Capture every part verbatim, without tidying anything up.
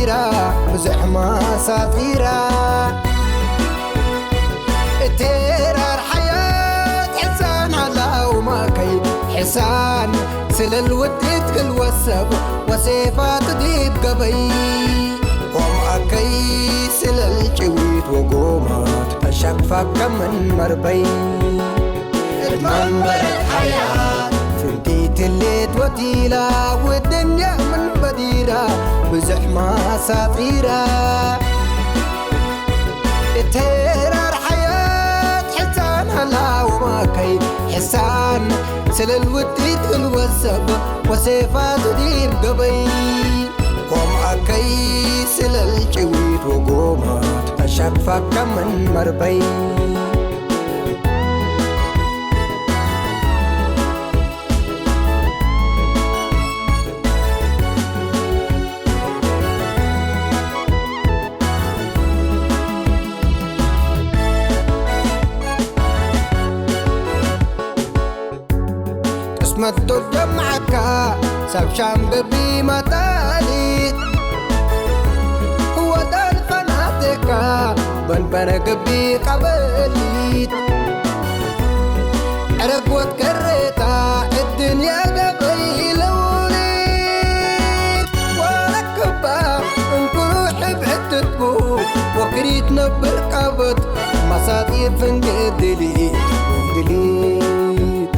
ዲራ፣ ብዝሕ ማሳጢራ። እቴራር ሓያት ሕሳን ሀላው ማከይ፣ ሕሳን ስለል ውዲት ክል ወሰብ ወሴፋት ዲብ ገበይ። ወማከይ ስለል ጭዊት ወጎማት፣ ተሸቅፈከ ምን መርበይ። እት መንበረት ሐያት ፍንቲት ህሌት ወቲላ፣ ወድንያ ምን በዲራ ብዝሕ ማሳጢራ። እት ሄራር ሐያት ሕሳን ሀላ ወማከይ፣ ሕሳን ስለል ውዲት ክል ወሰብ ወሴፋቱ ዲብ ገበይ። ወማከይ ስለል ጭዊት ወጎማት፣ ተሸቅፈከ ምን መርበይ። ቅስመት ዶል ጀምዐካ ሰብ ሻም ግቢ መጣሊት፣ ወዳል ፈናቴካ በንበረ ግቢ ቀበሊት። ዕረግ ወትከሬታ እድንያ ገበይ ለውሊት፣ ወረክባ እንኩሩ ሕብዕት ትትቡ፣ ወክሪት ነብር ቀበት መሳጢር ፍንጌ ድሊት ወድሊት።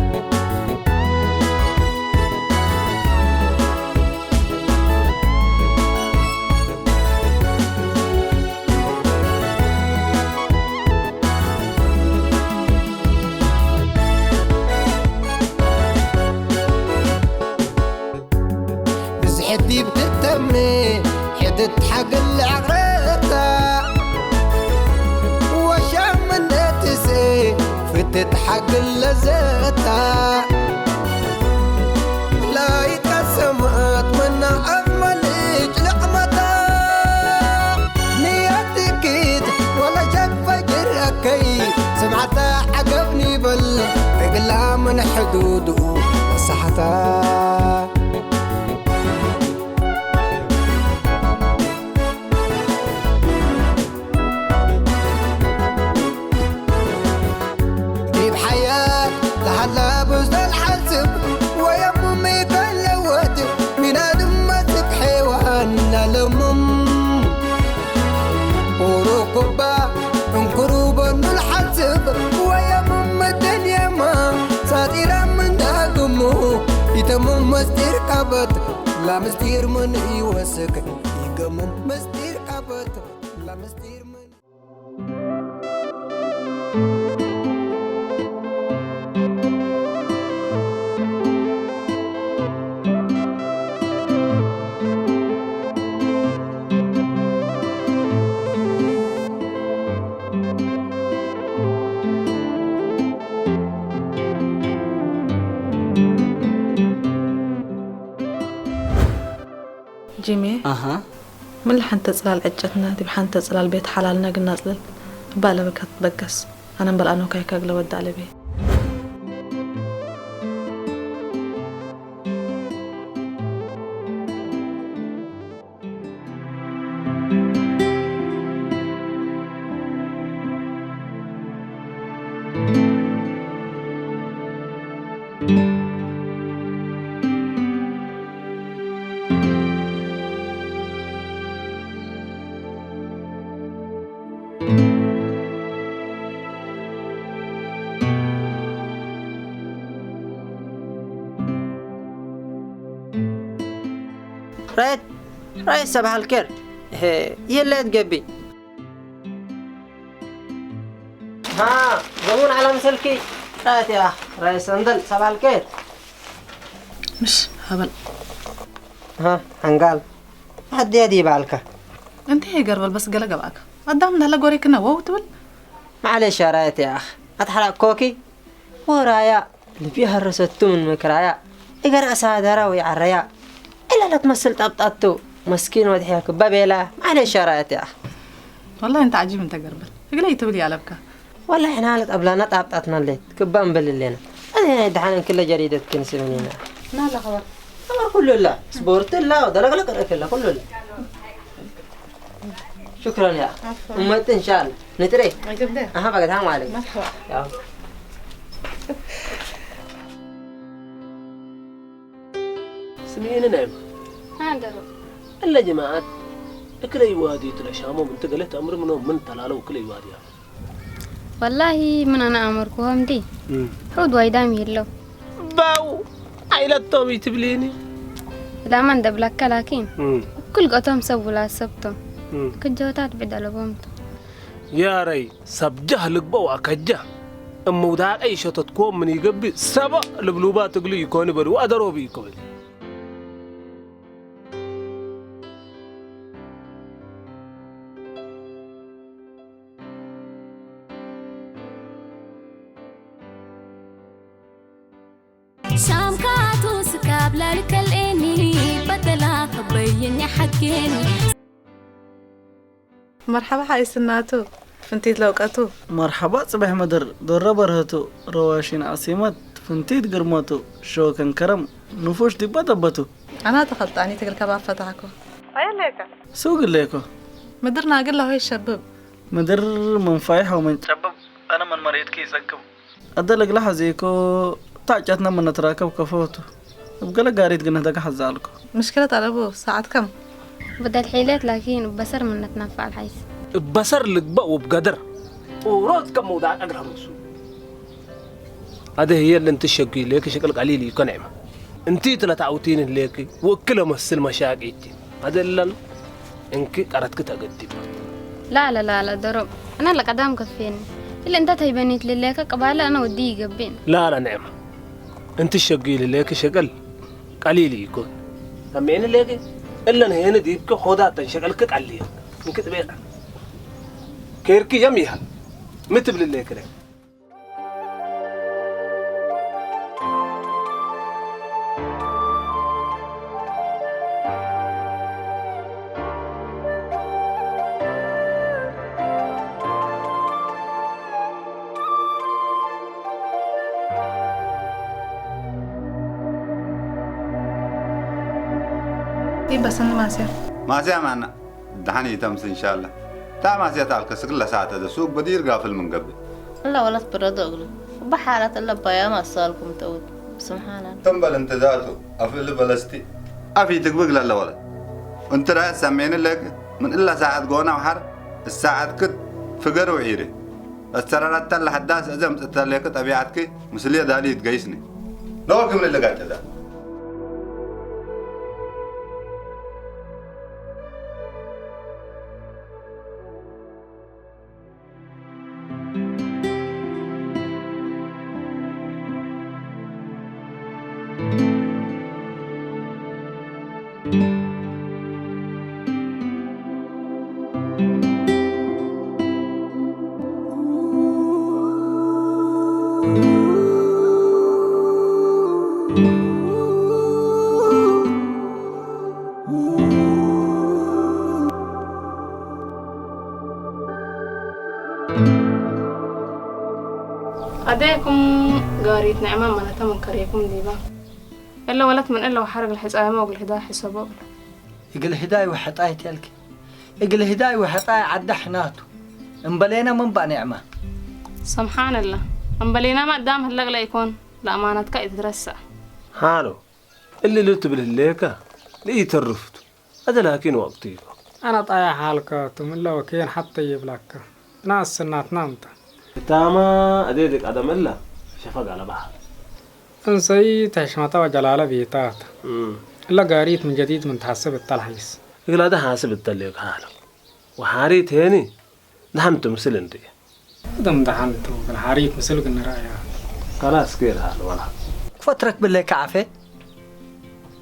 ብዝሕት ዲብ ትተምኔ ሕድት ሓግል ለዐቅረታ፣ ወሻም እንዴ ትሴ ፍትት ሓግል ለዘታ። ላይት ቀሰመት ምነ አፍ መልጭ ለቅመታ። ንያት ትኪት ወለሸክ ፈጅር አከይ፣ ስምዓታ ዐገብ ኒበል እግላ ምን ሕዱዱ ነሳሕታ። ዲብ ሐያት ለሀላ ብዝሕ ለልሓስብ ወየሙም ኢከለወት፣ ምን አድም መስክ ሐይዋን ለለሙም። ኡሩክ እባ እንክሩ በኑ ለሓስብ ወየሙም፣ እድንየማ ሳጢራ ምን ዳግሙ ኢተሙም መስጢር ቀበት። ለምስጢር ምን ኢወስክ ኢገሙም ምስጢር ቀበት። ለምስጢር ምን ጂሜ፣ አሃ። ምን ለሐንተ ጽላል ዕጨትነ ዲብ ሐንተ ጽላል ቤት ሐላልነ እግል ናጽልል እበ አለብከ ትትበገስ። አነ እምበል አኖካይከ እግለ ወደ አለቤ። ራየት፣ ራየት፣ ሰባሕ አልኬር። እህ፣ የለ እት ገብእ። ሃ፣ ዘቡን ዐለ ምሰልኪ። ራየት ያ ራየት ሰንደል፣ ሰባሕ አልኬር። ምሽ ሀበል። ሃ፣ ሐንጋል። ሐድየ ዲብ በዐልከ። እንተ ገርበል በስ ገለ ገብአከ። አዳም እንደ ሀለ ጎሬክነ ወው ትብል። መዓሌሽ ያ ራየት ያ አኽ። አትሐራቅኮኪ። ወራያ ልብየ ሀረሰቱ ምን ምክራያ፣ እገር አሳደራ ወይዐረያ፣ እለ ለትመስል ጠብጣቱ መስኪን ወድሕየ ክበ ቤላ፣ መዓሌ ሸራየት ያ። ወላሂ እንተ ዐጂብ እንተ ገርበል፣ እግለ ኢትብል ይአለብካ። ወላሂ ሕና ለጠብላና ጣብጣትና ሌት ክበ እንብል እሌና። አዜ ናይ ደሓን እንክለ ጀሪደት ክንሲ ምኒና። ናለ ኸበር። ኸበር ኩሉ እላ፣ ስፖርት እላ፣ ወደለቅለቅ እክለ ኩሉ እላ። ሽክረን ያ። አፍወን። እመጥ እንሻአላህ። ንጥሬ። አጀብደ። አሃ፣ በገታም አለኝ። መርሐባ። ያው። ስሜን ነይም። አንደሩ። እለ ጀማዐት እክለ ይዋዲቱ ለሻሞም እንት ገሌ ተአምር ምኖም ምን ተላለው እክለ ይዋዲያ። ወላሂ ምን አነ አመርኩሆም ዲ እም። ሑድ ዋይዳም ይህለው። ባው አይለቶም ኢትብሊኒ። ላመ እንደ ብለከ ላኪን እም። እኩል ገቶም ሰብ ውላድ ሰብ ቶም። እም። ክጆታት ብዕድ አለቦም ቶም። ያረይ ሰብ ጀህ ልግበእ ወአከጀ እም ውዳቀ ኢሸተትኮም ምን ኢገብእ ሰበእ ልብሉባት እግሉ ኢኮን በል ወአደሮብ ኢኮን። ሻምካቱ ስካብ ላልከልኤኒ በደላ ከበይኒ ሐኬኒ። መርሐባ ሐይስ እናቱ፣ ፍንቲት ለውቀቱ። መርሐባ ጽበሕ ምድር፣ ዶረ በርሀቱ፣ ረዋሺን ዐሲመት፣ ፍንቲት ግርመቱ፣ ሾከን ከረም፣ ንፉሽ ዲበ ጠበቱ። አና ተኸልጣኒ ትግል ከባብ ፈታሕኮ። አየሌከ። ሱግ እሌኮ። ምድር ናግል ለሆይ ሸብብ። ምድር ምን ፋይሕ ወምን ጨብብ፣ አነ ምን መሬትኪ ኢጸግብ። አደ ለእግለ ሐዜኮ፣ ታጨትነ ምን ነትራከብ ከፎቱ። እብ ገሌ ጋሪት ግንህ ደገ ሐዛልኮ። ምሽክለት አለቡ፣ ሳዐት ከም? በደል ሒለት ላኪን፣ እብ በሰር ምን ነትነፈዕ አልሐይስ። እብ በሰር ልግበእ ወእብ ገደር። ኡሮት ከም መውዳቅ እግር ሐመሱ። አደ ህዬ እሊ እንቲ ሸጊ ሌክ ሸቅል ቀሊል ኢኮን ዔመ። እንቲት ለተዐውቲን ህሌክ ወእክለ መስል መሻቂቲ። አደለን እንኪ ቀረትኪ ተገድብ። ላለ ላለ ደሮብ፣ አነ ለቀዳም ከፌኒ። እሊ እንተ ተይበኒት ልሌከ ቅባለ አነ ወዲ ይገብእን። ላለ ንዕመ፣ እንቲ ሸጊ ልሌኪ ሸቅል ቀሊል ኢኮን። ሰሜኒ ሌኪ፣ እለን ሄኒ ዲብኪ ሆዳተን ሸቅልኪ ቀሊል። እንኪ ጥቤቀ ኬርኪ የም ይሀል። ሚ ትብል ሌኪ ለ? ኢበሰኒ ማስያ። ማስያ ማና። ደሐን ኢተምስ እንሻላ። ታ ማስያት አልከ ስግል ለሳተ ዘ ሱቅ በዲር ጋፍል ምን ገብእ። እለ ወለት ብረዶ እግሉ። እበ ሓለት እለ ባያም አሳልኩም ተውት። ስምሓና። ተንበል እንተ ዛቱ አፍል በለስቲ። አፊ ትግብግ ለለ ወለት። እንት ራእት ሰሜኒ ለክ ምን እለ ሳዐት ጎና ወሐር እሳዐት ክት ፍገር ወዒሪ። እሰረረተ ለሐዳስ እዘ ምጽእተ ሌክ ጠቢዐትኪ ምስልየ ዳሊ ይትገይስኒ። ኖክ ምን እለ ጋጨ ዛት። አዴኩም ጋሪት ነዕመ መነተ ምን ከሬኩም ዲባ። እለ ወለት ምን እለ ወሐር እግል ሕጻይመ ወእግል ህዳይ ሕሰቦ እግል። እግል ህዳይ ወሐጣይ ቴልክ። እግል ህዳይ ወሐጣይ ዐደ ሕናቱ። እምበሌነ ምን በ ነዕመ። ሰምሓንለ። እምበሌነመ አዳም ህለቅ ለኢኮን ለአማነትከ ኢትትረሰዕ። ሃሎ። እሊ ልትብል ህሌከ ለኢተርፍቱ። አደ ላኪን ወቅቱ ኢኮ። አነ ጣያ ሓልከ ቱ ምን ለወኬን ሐቴ ይብለከ። ናስ ስናትና እንተ። ክታመ አዴ ድቅ አደም እለ ሸፈግ አለባህ። እንሰይ ተሕሽመተ ወጀላለ ቤታት። እም። እለ ጋሪት ምን ጀዲድ ምን ተሐስብ እተ ለሐይስ። እግል አደ ሓስብ እተ ሌክ ሓለ። ወሓሪት ሄኒ ደሐን ትምስል እንዴ? እቶም ደሐን ቱ፣ እግል ሓሪት ምስል ግን ረአያ። ከላስ ኬር ሀለ ወላ። ፈትረክ ብለከ ዓፌ።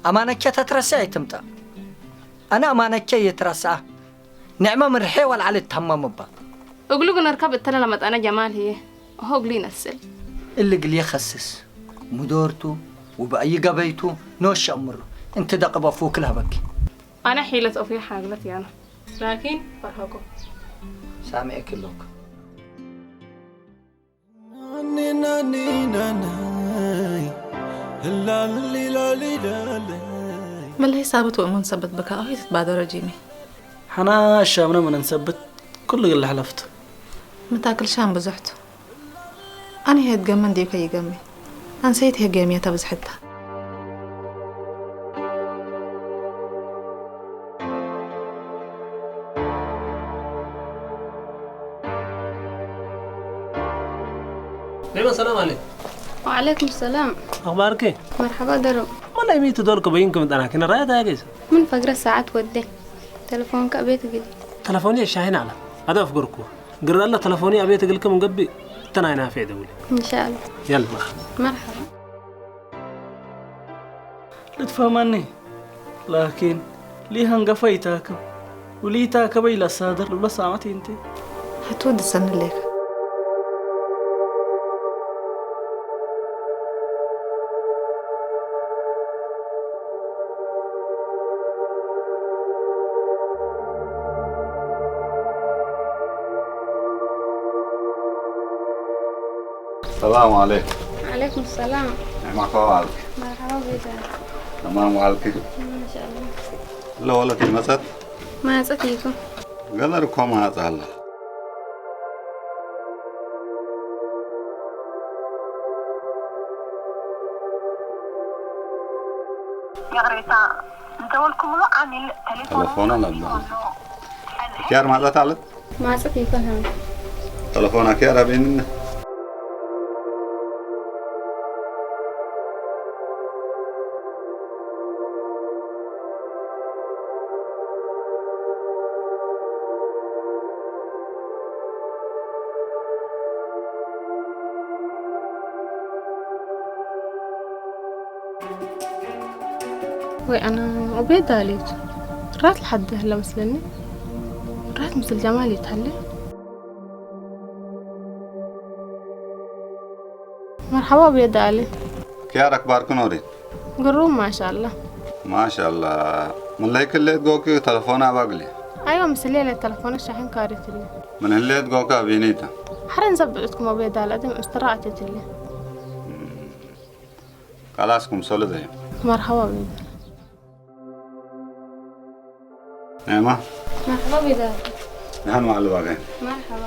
አማነቼ ተትረሴ አይትምጣ። አነ አማነቼ እየትረስአ። ኒዕመ ምን ርሔ ወልዓል እትሀመም እባ። እግሉ ግን እርከብ እተለ ለመጠነ ጀማል ህዬ። እሆ እግሉ ይነስል። እሊ እግል የኸስስ። ሙዶርቱ ወበአይ ገበይቱ ኖሽ አምሩ። እንቲ ደቅበ ፉክ ለህበኪ። አነ ሒለት ኦፍየ ሓግለት ያነ። ላኪን ፈርሀኮ። ሳምዔ ክሎክ። መለሀይ ሳብት ወእሙን ሰበት ብካ አው ትትባደረ ጂሚ። ሐና ሻምነ ምን እንሰብት ኩሉ እግል ለሐለፍቱ። መታክል ሻም ብዙሕቱ። አነ ህዬ እት ገመ እንዴ ከይገሜ። አንሰይት ህዬ ገምየተ ብዝሕት ተ። ኔመ ሰላም አለይክ። ወዐለይኩም ሰላም። አኽባርከ? መርሐባ ገርም። ወላሂ ሚ ቱ ዶልከ በይንክ ምጠናኪነ ራየት አያገይሰ። ምን ፈግረት ሳዐት ወዴ። ተለፎንከ አቤት እግል። ተለፎኒ ሻሂን ዐለ። አደ አፍገርኩ። ግር አለ ተለፎኒ አቤት እግልከ ምን ገብእ እተ ናይ ናፌዕ ደውል። እንሻአላህ። የል መርሐባ። መርሐባ። ልትፈህመኒ፣ ላኪን ሊሀንገፈ ኢታክብ፣ ወሊኢታከበ ኢለሳድር ልብለ ሳመት ኢንቲ። ህቱ ድሰኒ ሌከ። ሰላም ዐለይኩም። ዐለይኩም ሰላም። ኒዕማ ከመ በዐልክ? መርሐባ ቤዛ። ተማም በዐልክ? ማሻአላህ። ለወለት መጸት? ማጸት ኢኮ። ገለር እኮ ማጸ አለ። ይቅሬታ፣ ዝደወልኩምሉ ዓሚል ቴሌፎኑ ተለፎነ ለባ። ኪያር ማጸት አለት? ማጸት ኢኮን ሀም። ተለፎና ኪያር አቤንነ። ወይ አነ ዑቤድ ዳሌቱ ራት ለሐደ ህለ መስለኒ። ራት ምስል ጀማል ይትሀሌ። መርሐባ ዑቤድ ዳሌ። ኪያር አክባርክ ኖሬ? ግሩም ማሻአላህ። ማሻአላህ። ምን ለይክ ህሌት ጎክ ተለፎን አባግሌ? አይወ ምስሌ ለተለፎን ሻሕን ካሪትሊ። ምን ህሌት ጎክ አቤኔተ? ሐረን ሰብዕትኩም ዑቤድ ዳሌ አድም እስትራ አቴትሊ። ከላስ ክምሰሉ ዘዩ። መርሐባ ቤት። ኒዕማ። መርሐባ ቤት። ደሐን መዓል ባገኝ። መርሐባ።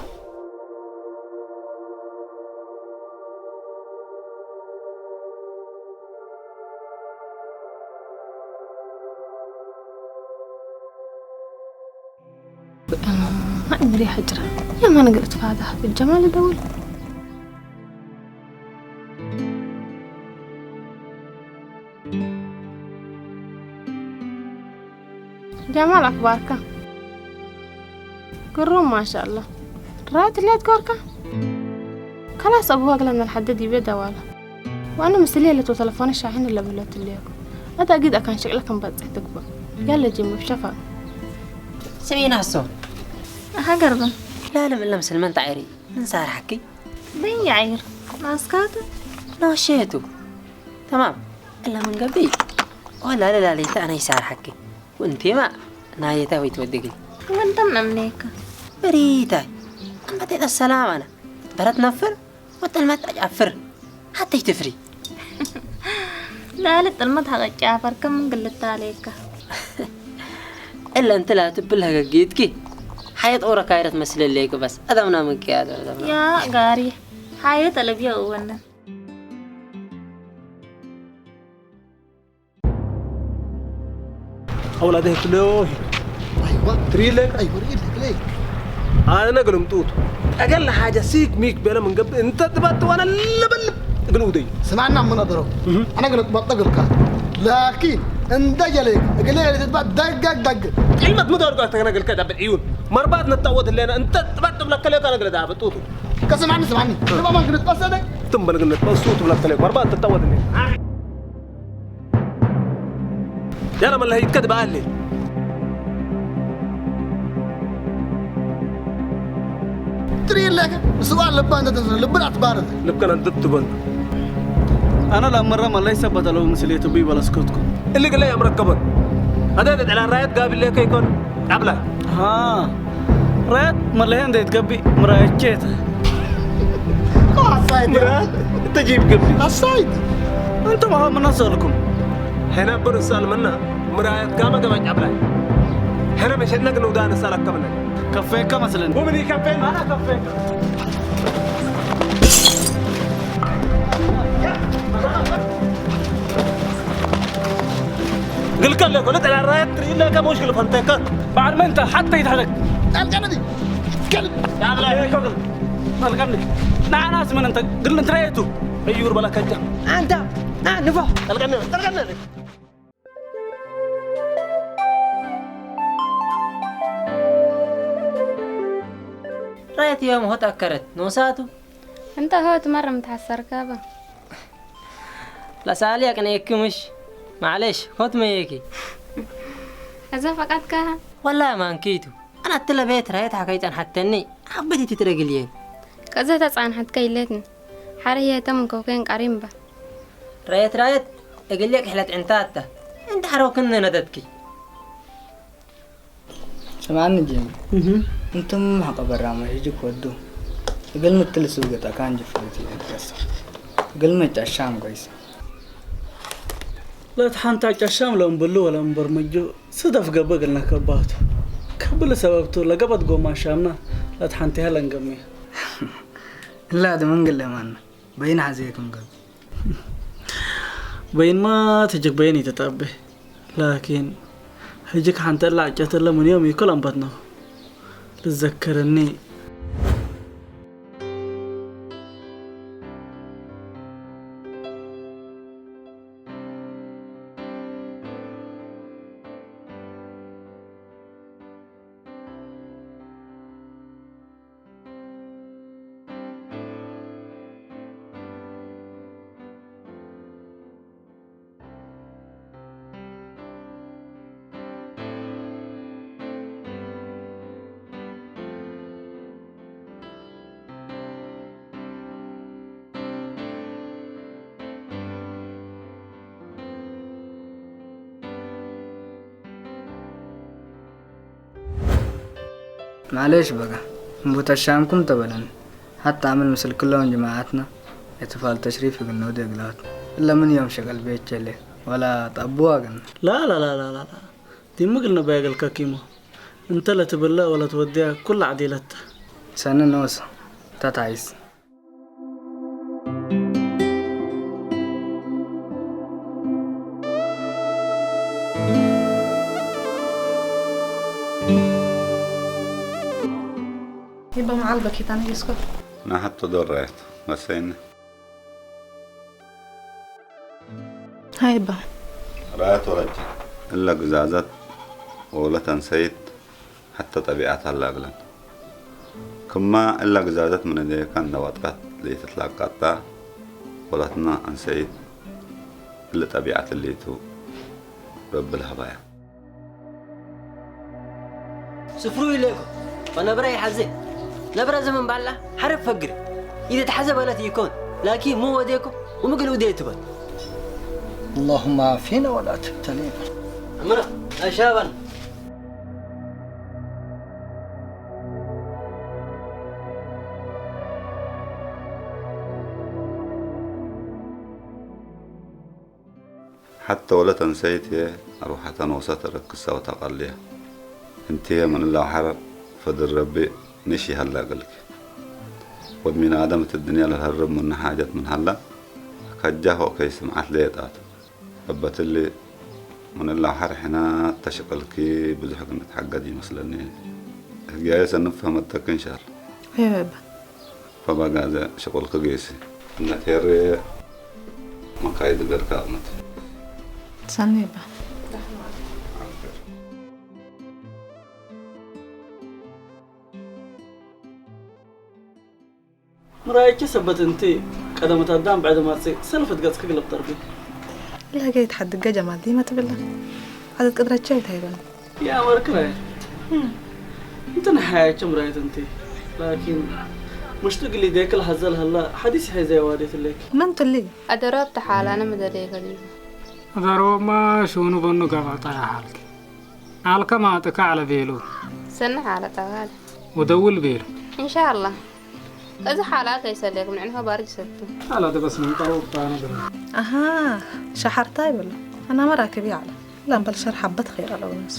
እምሪ ሐጭረ የማን እግል እትፋታህ እት ጀማል ደውል። ጀማል አክባርከ? ግሩም ማሻአላህ። ራየት ህሌት ጎርከ? ከላስ አቡሁ አግለነ ለሐደ ዲቤ ደዋለ። ወአነ ምስልዬ ለቱ ተለፎነ ሻሕን እለ ብህለት ህሌኩ። አተ አጊድ አካን ሸቅለ ክም በጽሕ ትግበእ። ያለ ጂም ብሸፋ። ስሜን አሶ። አሃ ገርበ። ላለም እለ ምስል መን ተዐይሪ? ምን ሳር ሐኪ? በይ ዐይር። ማስካቱ። ኖሼቱ። ተማም። እለ ምን ገብእ? ወላ ለላሌተ አነ ይሳር ሐኪ። ወእንቴማ ናየተ ወይ ትወድግል። ወንተም ነምኔከ። በሪታይ። አመቴ ተሰላም አነ። በረት ነፍር። ወጥልመት አጫፍር ሐቴ ትፍሪ። ላሊ ጥልመት ሐቀ ጫፈር ከም ምን ግልታ አሌከ። እለ እንቲ ላትብል ሀገጊትኪ ሐየት ኦረ ካይረት መስለሌክ በስ አደምና ምን ቅያት አደምና። ያ ጋሪ ሐየት አለብያ እወነ። አውላደ ህትሎ። አይዋ፣ ትሪ ለክ? አይዋ፣ ሪኢ ለክ ለክ። አነ ገልምጡት። ጠገል ለሓጀ ሲክ ሚክ ቤለ ምን ገብእ እንተ ትባት ዋና ለበልብ እግል ውደዩ። ስማና ምን አደረው? እህ። አነ ገልምጥ ባጠ ገልካ። ላኪን እንደ ጀሌ እግል ለትባት ደጋግ ደግ። ቅልመት ምደርጋ ተገነ ገልካ ዳብል ዕዩን። መርባት ነታወት ለና እንተ ትባት ብለከ ለካ ነገለ ዳበጡት። ከስማኒ ስማኒ። እህ። ለባማን ግንት በሰደ። ትም በልግነት በሱት ብለከ ለካ መርባት ተታወት ለና። ያላ መለሀ ይትከድ በአሌ። ትሪ ለከ ስዋል ልባ እንተ ተስረ ልብን አትባረር። ልብከን አንተ ትበል። አነ ለአመረ መለይ ሰበት አለው ምስሌቱ ቢ በለስኩትኩ። እሊ ግለ ያምረከበን። አደ ዕላ ራየት ጋብሌከ ይኮን አብላ። ሃ፣ ራየት መለሀ እንዴት ገቢ ምራየቼተ። አሳይት። ምራየት ተጂብ ገቢ። አሳይት። እንቱም አሁን ምን አሰልኩም? ሄና ብር ሳል መና ምራየት ጋመ ገባጭ አብላይ። ህረ መሸነግ ንውዳ ንሰረከብነ። ከፌከ መስልን። ወምን ይከፌን? አና ከፌከ። ግልከ ለኮ ለጠራራየት ትሪለከ ሙሽክል ፈንተከ። ባዕድ መንተ ሐተ ይትሐደግ። ጣልቀነዲ። ከልብ። ያላ ይኮ። ጠልቀኒ። ናዕናስ ምን እንተ ግል እንትራየቱ። እዩር በላ ከጃ። አንተ ና ንፎ። ጠልቀኒ፣ ጠልቀኒ። ራየት ዮም ሆት አከረት ኖሳቱ። እንተ ሆት መርም ተሐሰርካበ። ለሳሊ አቅንኤኪ ምሽ? ማዕሌሽ፣ ሆት መዬኪ። እዘ ፈቃድካሀ? ወላሂ ማንኪቱ። አነ እትለ ቤት ራየት ሐከይ ጸንሐተኒ፣ ሐበት ኢትትረግልዬ። ከዘ ተጻንሐትከ ኢሌትኒ። ሐረ ህዬ እተ ምን ኮኬን ቀሪም በ። ራየት ራየት፣ እግልዬ ክሕለት ዕንታት ተ። እንተ ሐረውክኒ ነደትኪ። ስምዐኒ ጄሚ፣ እህ። እንቱም ሐቆ በራመ ህጅክ ወዱ። እግል ምትል ሱቅ ገጠካን ጅፈሪት ኢትትከሰ። እግል መጫሻም ኮይሰ። ለትሐንታ ጫሻም ለእምብሉ ወለእምበርመጁ ስደፍ ገብእ እግልነ ከባቱ። ከብሊ ሰበብቱ ለገበት ጎማሻምና ለትሐንቴሀ ለእንገምየ። እላ አድመ እንግል ለማነ በይን ሐዜ ክም ገብእ። በይንማ ትጅክ በይን ኢትጠቤ። ላኪን፣ ህጅክ ሐንተ እለ ዐጨት እለ ምን ዮም ኢኮል አንበትነው። ልዘከረኒ። ማሌሽ በጋ፣ እምቡተ ሻምኩም ተበለን። ሐታ ምን ምስል ክሎም ጅማዐትነ እሕትፋል ተሽሪፍ እግል ንውዴ እግላት። እለ ምን ዮም ሸቀል ቤቼሌ ወላ ጠቡዋ እግልነ። ላ፣ ላ፣ ላ፣ ላ፣ ላ፣ ላ። ዲሙ እግል ነበያ እግልከኪሞ። እንተ ለትብለ ወለትወድያ ኩለ ዐዲለት ተ። ሰኒ ኖሰ ተትዓይስ። ሂበ መዓል በኪታነ ዮስኮ። ናሐቶ ዶር ራየት መሰይነ። ሀይበ። ራየት ወረጀ። እለ ግዛዘት ወውለት አንሰይት ሐተ ጠቢዐት ሀላ እግለን። ክመ እለ ግዛዘት ምን እዴከ እንደ ወጠት ለኢትትላቀጠ፣ ወለትነ አንሰይት እሊ ጠቢዐት እሊቱ ረቢ ለሀባያ። ስፍሩ ኢሌኮ ወነብረ ይሐዜ። ነብረ ዘመን ባላ ሐርብ ፈግር ኢትትሐዘ በለት ኢኮን፣ ላኪን ሙ ወዴኮ ወምግል ውዴ ትበል። اللهم عافينا ولا تبتلينا። አምረ አሻበን። ሐተ ወለት አንሰይት ህዬ አርወሐተ ኖሰ ተረክሰ ወተቀልየ። እንቲ ህዬ ምን እለ ወሐር ፈድል ረቢ ንሽ ይሀለ እግልክ። ወድ ሚን አደም እት እድንያ ለልሀርብ ምኑ ሓጀት ምን ሀለ፣ ከጃ ፎቅ ከይስ ስምዐት ሌጣቱ። እበትሊ ምን እለ ወሐር ሕነ ተሽቅልኪ ብዙሕ እግል ንትሐገዝ ኢመስለኒ። ህግያዬ ሰኒ ፈሀመተኪ እንሻላ። እብ። ፈበጋዘ ሽቁልክ ጌሲ። እነ ቴሬ መካይድ ገርካ አቅመት። ሰኒ እበ። ምራይኪ ሰበት እንቲ ቀደመት አዳም ብዕድ ማጽእ ሰልፈት ገጽክ ግለብ ጠርቢ። ለገይት ሐድገ ጀማል ዲመ ትብለ። ዐደት ቅድረቼ አይታይበን። ያ ወርክ ራየት። እም። እንትን ሐያቸ ምራየት እንቲ። ላኪን፣ ምሽቱ ግሊ ዴክ ለሐዘ ለሀላ ሐዲስ ሐይዘ ያዋዴት ሌክ። መን ትሊ? አደራብ ተሓላነ ምደሌከ ዲቡ። አደራብማ ሹኑ በኑ ገብአ ጠያ ሐልክ። አልከ ማጥከ ዐለ ቤሉ። ሰኒ ሐለ ጠባለ። ወደውል ቤሉ። እንሻአላህ። እዝ ሓላ ከይሰሌክ ምንዕንሆ ባርጅ ሰቱ። ሓላ ደበስ ምን ቀረው ባነ ብሎ። አሃ፣ ሸሐርታይ ብሎ። አናመ ራክቢ ዐለ። ለአምበል ሸር ሐበት ኸይር አለው ነሱ።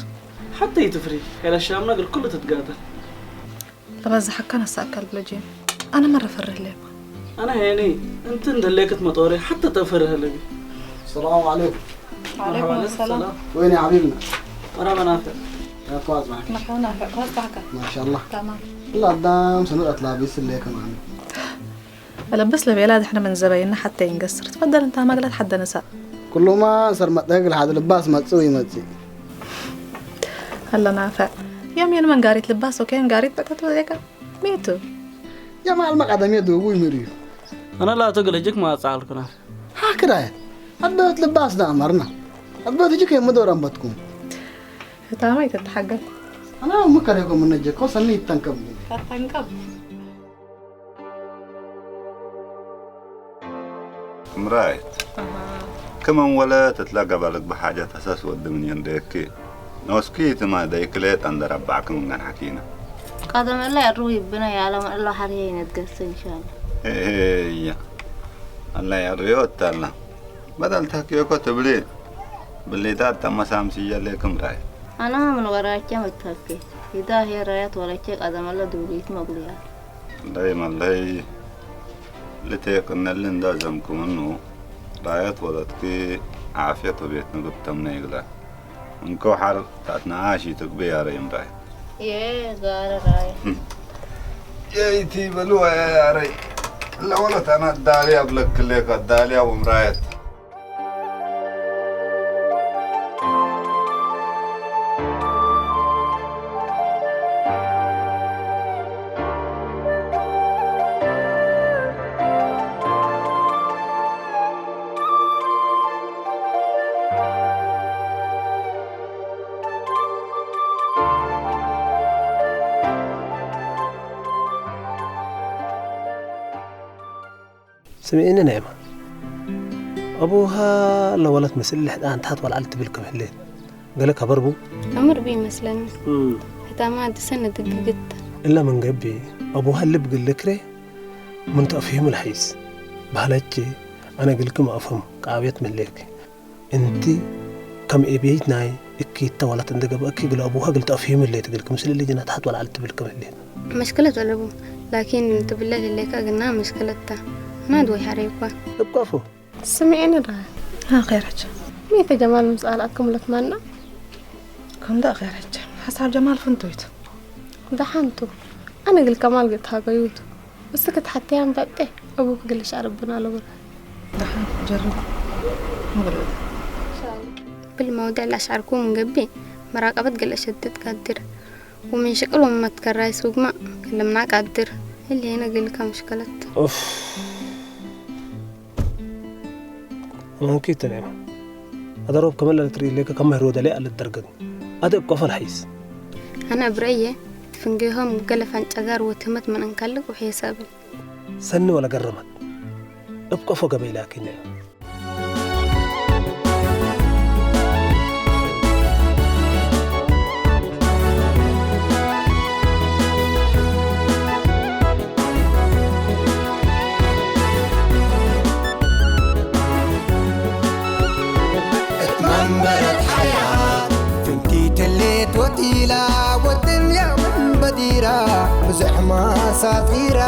ሐቴ ኢትፍሪ፣ ሄለ ሻምነ እግል ኩሉ ትትጋደል። ለበዝሐከ ነስአከ ልብለ ጄም። አነ መረ ፈርህ ሌመ። አነ ሄኒ፣ እንቲ እንዴ ህሌክ እት መጦሬ ሐቴ ተፈርህ ለቢ። ሰላሙ ዐለይኩም። ወዐለይኩም ሰላም። ወይን ያ ሐቢብና? መርሐባ ናፍዕ። ያኳ አጽባሕክ? መርሐባ ናፍዕ፣ ኳስ ባሕከ? ማሻአላህ። ተማም። እላ አዳም ሰኑድ አትላቢስ ህሌከ ማኑ። እለብስ ለቤላ ደሕነ ምን ዘበይነ ሐቴ ኢንገስር። ትፈደል እንተ መግለት ሐደ ንሳእ። ኩሉማ ሰር መጥህግ ለሐድ ልባስ መጽእ ወኢመጽእ። ሀለ ናፈዕ። ዮም የን መን ጋሪት ልባስ ወኬን ጋሪት ብዕተት ወዜከ ሜቱ። የማል መቃደምየ ዱቡ ይምርዩ። አነ ላቱ እግል እጅክ ማጻልኩ ናፈዕ። ሀክዳየት። አድበት ልባስ ደአመርና። አድበት እጅክ የምዶር አንበትኩም። ህታማ ይተተሐገል። አነ ምከሬኮ ምነጀኮ ሰኒ ይተንከብ። ተተንከብ። እምራይት፣ አሃ። ክም እንወለት እትለ ገበልክ ብሓጀት አሰስ ወድ ምን የንዴኪ። ኖስኪ ትማ ደይክሌት አንደረባዕክ ምን ገንሐኪነ። ቀደም እለ ያሩ ይብነ ያለም እለ ሐርየ ይነትገሰ እንሻለ። ሄየ፣ አላ ያርዮ እተላ። በደል ተክዮኮ ትብሊ፣ ብሊታት ተመሳምስየ ሌክም ራይ። አና ምን ወራቼ መትፈኬ፣ ኢዳ ሄ ራያት ወለቼ ቀደመለ ዱሪት መጉልያ። ለይ መለይ፣ ልቴቅነሊ እንዳ ዘምኩ ምኑ፣ ራያት ወለትኪ ዓፍየት ወቤት ንግብ ተምነ ይግለ። እንኮ ሐር ታትነአሺ ትግቢ ያረይ እምራይ። ዬ ጋር ራይ። የይቲ በሉ ያረይ። ለወለት አና አዳሊ አብለክሌክ አዳሊ አቡ እምራየት። ስምዒኒ ናይመ፣ አቡሃ ለወለት ምስል ለሕዳን ታት ወለዐል ትብል ክም ህሌት ገሌ ከበር ቡ? አምር ቢ መስለኒ። እም። ህታማ አድሰን ድግግት። እለ ምን ገብእ፣ አቡሃ ልብ ግል ልክሬ ምን ተአፍሂሙ ለሐይስ። በህለቼ፣ አነ ግልክም አፍህም፣ ከአብየት ምሌክ። እንቲ ከም እቤይት ናይ እኪተ ወለት እንዴ ገብአኪ እግል አቡሃ እግል ተአፍሂሙ ህሌት እግል ክምስል እሊ ጅናት ሐት ወለዐል ትብል ክም ህሌት። መሽክለት አለቡ፣ ላኪን ትብለ ህሌከ እግና መሽክለት ተ። ናድ ወይ ሐሬኳ። እብ ከፎ። ስምዒኒ ራያ። ሀ፣ ኸይረች። ሚ ተ ጀማል ምስአል አክምለት ማና? ከምዳ ኸይረች። ሐሳብ ጀማል ፍንቱይት። ደሐንቱ። አነ እግል ከማል ገትሃገዩቱ። እስክ ተሐቴ አንበጤ አቡክ እግል ሸዕር ብና ለቡር። ደሐን ጀርብ። ምብርድ። እብል መውድዕ ለአሽዐርኩ ምን ገብእ፣ መራቀበት እግል አሸድድ ቀድር፣ ወምን ሽቅል ወመትከራይ ሱግመ ክልምና ቀድር፣ እሊ ህነ እግልከ ምሽከለት። ኡፍ። አማንኪ ተኔማ። አደሮብ ከመ ለልትርኢ ሌከ ከመ ህሮደ ለይአለት ደርገት። አደ እብ ቀፎ ለሐይስ። አነ እብ ረአየ፣ እት ፍንጌሆም ገሌ ፈንጨጋር ወትህመት ምን እንከልቅ ውሔሰ እብል። ሰኒ ወለገረመት። እብ ቀፎ ገበይ ላኪን። እት መንበረት ሐያት ፍንቲት ህሌት ወቲላ፣ ወድንያ ምን በዲራ ብዝሕ ማሳጢራ።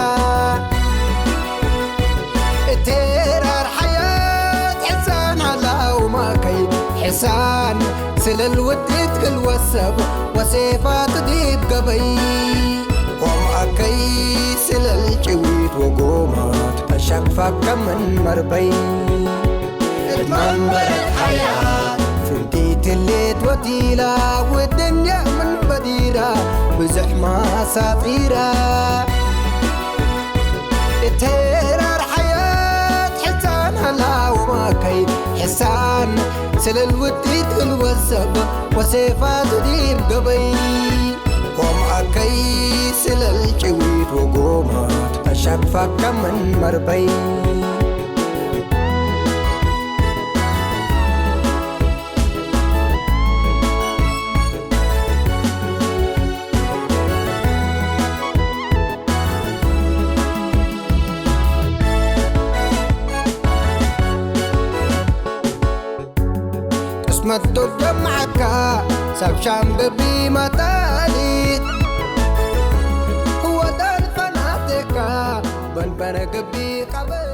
እት ሄራር ሐያት ሕሳን ዐላው ማከይ፣ ሕሳን ስለል ውድ እት ክል ወሰብ ወሴፋት ዲብ ገበይ። ወም አከይ ስለል ጭዊት ወጎማት ተሸቅፈከ ምን መርበይ። እት መንበረት ሐያት ፍንቲት ህሌት ወቲላ፣ ወድንያ ምን በዲራ ብዝሕ ማሳጢራ። እት ሄራር ሐያት ሕሳን ዐላው ማከይ፣ ሕሳን ስለል ውድ እት ክል ወሰብ ወሴፋቱ ዲብ ገበይ። ወም አከይ ስለል ጭዊት ወጎማት አሸቅፈከ ምን መርበይ። ቅስመት ዶል ደም ዐካ ሰብ ሻም ግቢ መታሊት ወደል ፈናቴካ በንበረ ግቢ ቀበሌ